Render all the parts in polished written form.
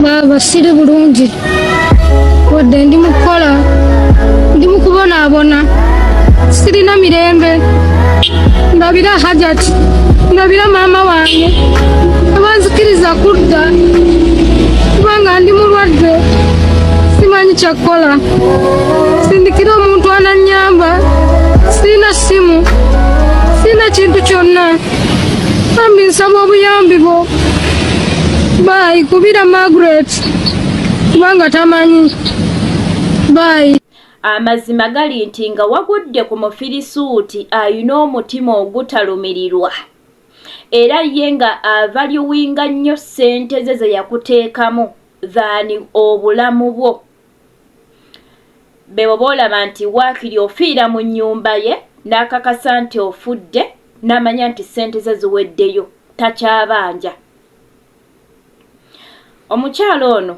Baaba siri bulungi wadde ndi mu kukola, ndi mu kubonaabona, sirina mirembe. Ndabira Hajati, ndabira maama wange, tebanzikiriza kudda kubanga ndi mulwadde, simanyi kyakukola. Sindikira omuntu anannyamba, sirina ssimu, sirina kintu kyonna. Bambi nsaba obuyambi bwo. Bye, kubira Margaret kubanga tamanyi. Bye. Amazima gali nti nga wagudde ku Mufirisuuti alina omutima ogutalumirirwa, era ye nga avaluwinga nnyo ssente ze ze yakuteekamu than obulamu bwo. Bebo boolaba nti waakiri ofiira mu nnyumba ye n'akakasa nti ofudde, n'amanya nti ssente ze ziweddeyo, takyabanja. Omukyala ono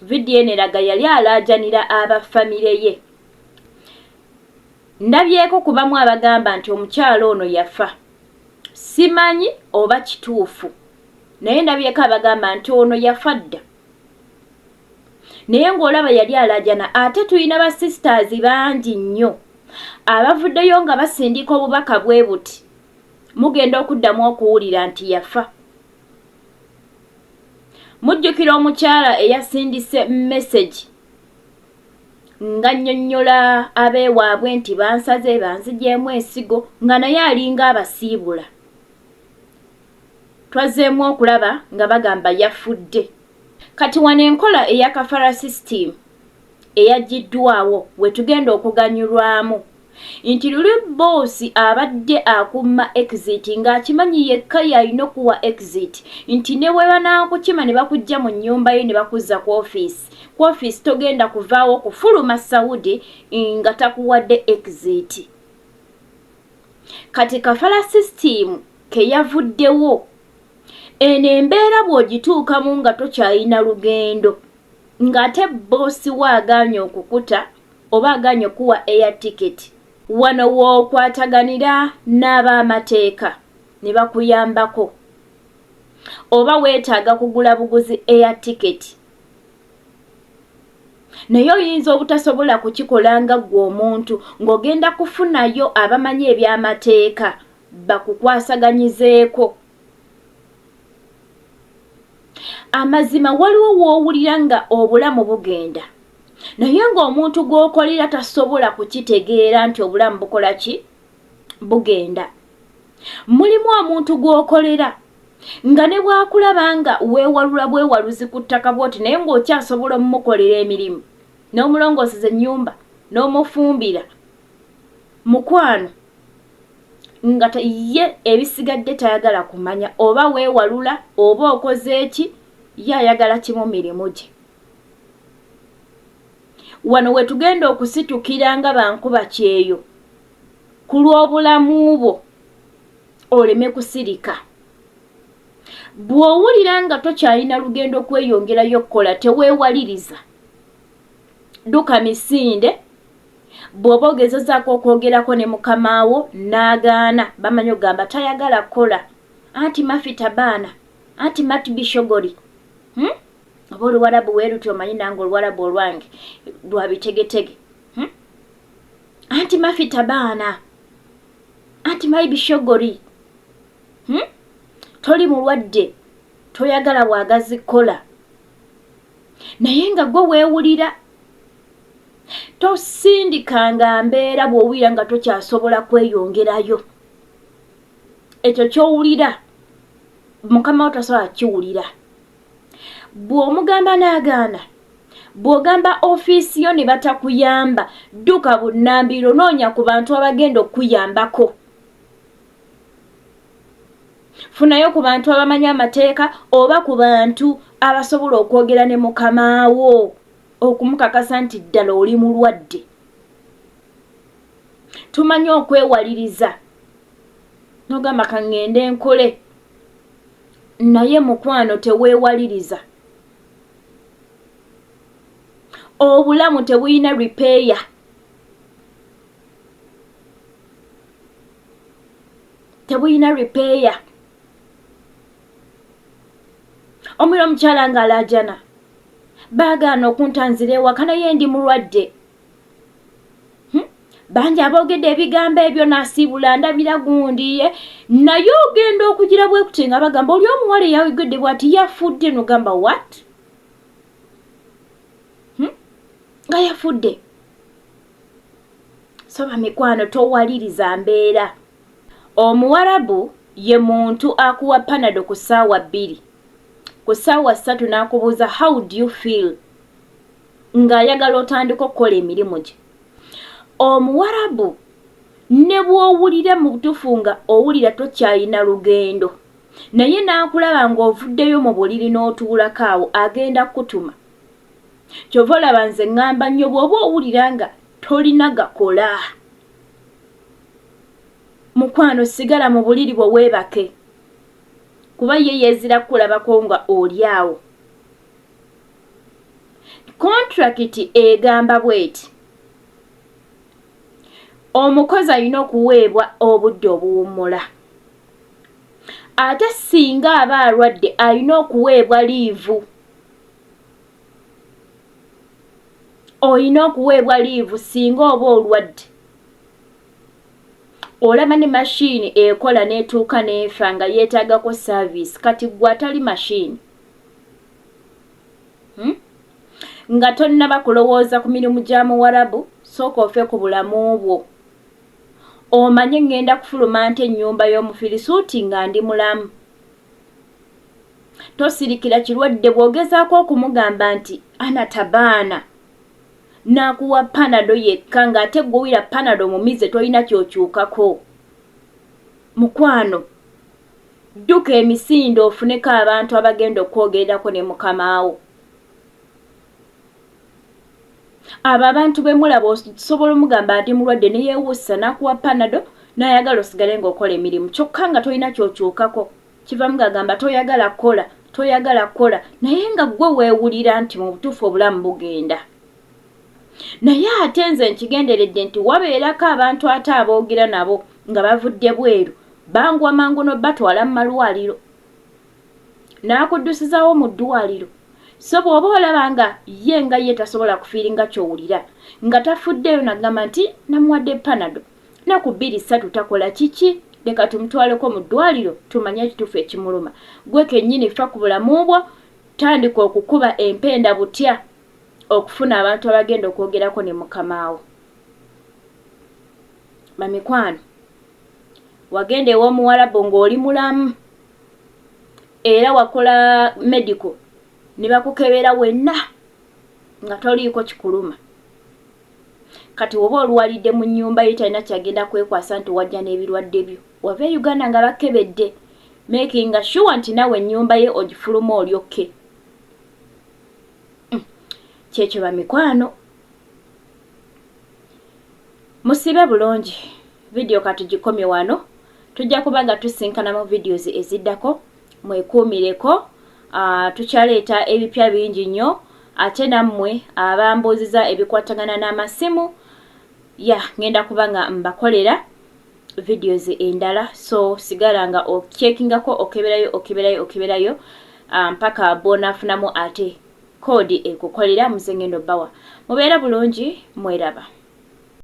vidiyo eno eraga yali alaajanira aba famire ye. Ndabyeko ku bamu abagamba nti omukyala ono yafa. Simanyi oba kituufu, naye ndabyeko abagamba nti ono yafa dda. Naye ng'olaba yali alaajana. Ate tulina ba sisters bangi nnyo abavuddeyo nga basindika obubaka bwe buti, mugenda okuddamu okuwulira nti yafa. Mujjukira omukyala eyasindise message nga nnyonnyola abeewaabwe nti bansaze banzigyemu ensigo, nga naye alinga abasiibula. Twazzeemu okulaba nga bagamba yafudde. Kati wano enkola eya kafala system eyaggiddwawo we tugenda okuganyulwamu nti luli bboosi abadde akumma exit ng'akimanyi yekka y'alina okuwa exit, nti ne bwe banaakukima ne bakuggya mu nnyumba ye ne bakuzza ku ofiisi, ku ofiisi togenda kuvaawo kufuluma Saudi nga takuwadde exit. Kati kafala system ke yavuddewo, eno embeera bw'ogituukamu nga tokyalina lugendo, ng'ate bboosi wo agaanye okukuta oba agaanye okuwa air ticket, wano w'okwataganira n'ab'amateeka ne bakuyambako. Oba weetaaga kugula buguzi air ticket, naye oyinza obutasobola kukikola nga ggwe omuntu, ng'ogenda kufunayo abamanyi eby'amateeka bakukwasaganyizeeko. Amazima waliwo w'owulira nga obulamu bugenda, naye ng'omuntu gw'okolera tasobola kukitegeera nti obulamu bukola ki, bugenda. Mulimu omuntu gw'okolera nga ne bw'akulaba nga weewalula bwewaluzi ku ttaka bw'oti, naye ng'okyasobola omumukolera emirimu n'omulongooseza ennyumba n'omufumbira, mukwano, nga ye ebisigadde tayagala kumanya oba weewalula oba okoze eki, ye ayagala kimu, mirimu gye. Wano we tugenda okusitukira nga bankuba kyeyo ku lw'obulamu bwo oleme kusirika. Bw'owulira nga tokyalina lugendo kweyongerayo kukola, teweewaliriza, dduka misinde. Bw'oba ogezezaako okwogerako ne mukamaawo n'agaana, bamanyi okugamba tayagala kukola, anti mafi tabaana, anti matbi shogori, Oba oluwarabu weeruti, omanyi nange oluwarabu olwange lwa bitegetege, Anti mafi tabaana, anti maibi shogori, Toli mulwadde, toyagala bwagazi kukola, naye nga gwe weewulira. Tosindikanga mbeera bw'owulira nga tokyasobola kweyongerayo. Ekyo ky'owulira mukama wo tasobola kiwulira. Bw'omugamba n'agaana, bw'ogamba ofiisi yo ne batakuyamba, dduka bunnambiro, noonya ku bantu abagenda okukuyambako. Funayo ku bantu abamanyi amateeka oba ku bantu abasobola okwogera ne mukamaawo okumukakasa nti ddala oli mulwadde. Tumanyi okwewaliriza n'ogamba kaŋŋende nkole, naye mukwano teweewaliriza. Obulamu tebulina repair, tebulina repair. Omwira omukyala ng'alaajana. Baagaana okuntanzira ewaka naye ndi mulwadde. Bangi aboogedde ebigambo ebyo nasiibula ndabira gundi ye naye ogenda okugira bwekuti nga bagamba oli omuwala eyayogedde bwati yafudde nogamba what? Nga yafudde. So bamikwano towaliriza mbeera. Omuwarabu ye muntu akuwa panado ku ssaawa 2, ku ssaawa 3 n'akubuuza how do you feel, ng'ayagala otandika okukola emirimu gye. Omuwarabu ne bw'owulira mu butuufu nga owulira tokyalina lugendo, naye n'akulaba ng'ovuddeyo mu buliri n'otuulako awo, agenda kukutuma. Kyova olaba nze ŋŋamba nnyo bw'oba owulira nga tolina gakola, mukwano sigala mu buliri bwo weebake, kuba ye yeezira kukulabako nga oli awo. Kontrakiti egamba bw'eti, omukozi alina okuweebwa obudde obuwummula, ate singa aba alwadde alina okuweebwa liivu. Olina okuweebwa liivu singa oba olwadde. Olaba ne mashiini ekola n'etuuka n'efa nga yeetaagako saaviisi, kati ggwe atali mashiini. Nga tonnaba kulowooza ku mirimu gya Muwarabu, sooka ofe ku bulamu bwo. Omanye ŋŋenda kufuluma ntya ennyumba y'Omufirisuuti nga ndi mulamu. Tosirikira kirwadde bw'ogezaako okumugamba nti ana tabaana n'akuwa panado yekka ng'ate ggwe owulira panado omumize tolina ky'okyukako. Mukwano, dduka emisinde ofuneko abantu abagenda okukwogererako ne mukamaawo. Abo abantu be mulaba osobola omugamba ndi mulwadde ne yeewussa n'akuwa panado n'ayagala osigale ng'okola emirimu kyokka nga tolina ky'okyukako. Kivamu ng'agamba toyagala kukola, toyagala kukola naye nga ggwe weewulira nti mu butuufu obulamu bugenda. Naye ate nze nkigenderedde nti wabeerako abantu ate aboogera nabo nga bavudde bweru banguwa mangu n'obatwala mu malwaliro n'akuddusizawo mu ddwaliro. So bw'oba olaba nga ye nga ye tasobola kufiiringa ky'owulira nga tafuddeeyo nagamba nti namuwadde panado naku 2 3 takola kiki, leka tumutwaleko mu ddwaliro tumanye ekituufu ekimuluma. Gwe kennyini fa ku bulamu bwo, tandika okukuba empenda butya okufuna abantu abagenda okwogerako ne mukamaawo. Bamikwano, wagenda ew'omuwarabu ng'oli mulamu era wakola medical ne bakukebera wenna nga toliiko kikuluma. Kati woba olwalidde mu nnyumba ye talina kyagenda kwekwasa nti wajja n'ebirwadde byo. Wava e Uganda nga bakebedde, making sure nti nawe ennyumba ye ogifuluma olyokke. Kyekyo bamikwano. Musibe bulungi. Video katugikomye wano. Tujja kuba nga tusinkana mu videos eziddako. Mwekuumireko. Tukyaleeta ebipya bingi nnyo. Ate nammwe abambuuziza ebikwatagana n'amasimu, ya ngenda kuba nga mbakolera videos endala. So sigala nga ocheckingako, okeberayo, okeberayo, okeberayo mpaka bw'onaafunamu ate koodi ekukolera muze ngenda obbawa. Mubeere bulungi, mweraba.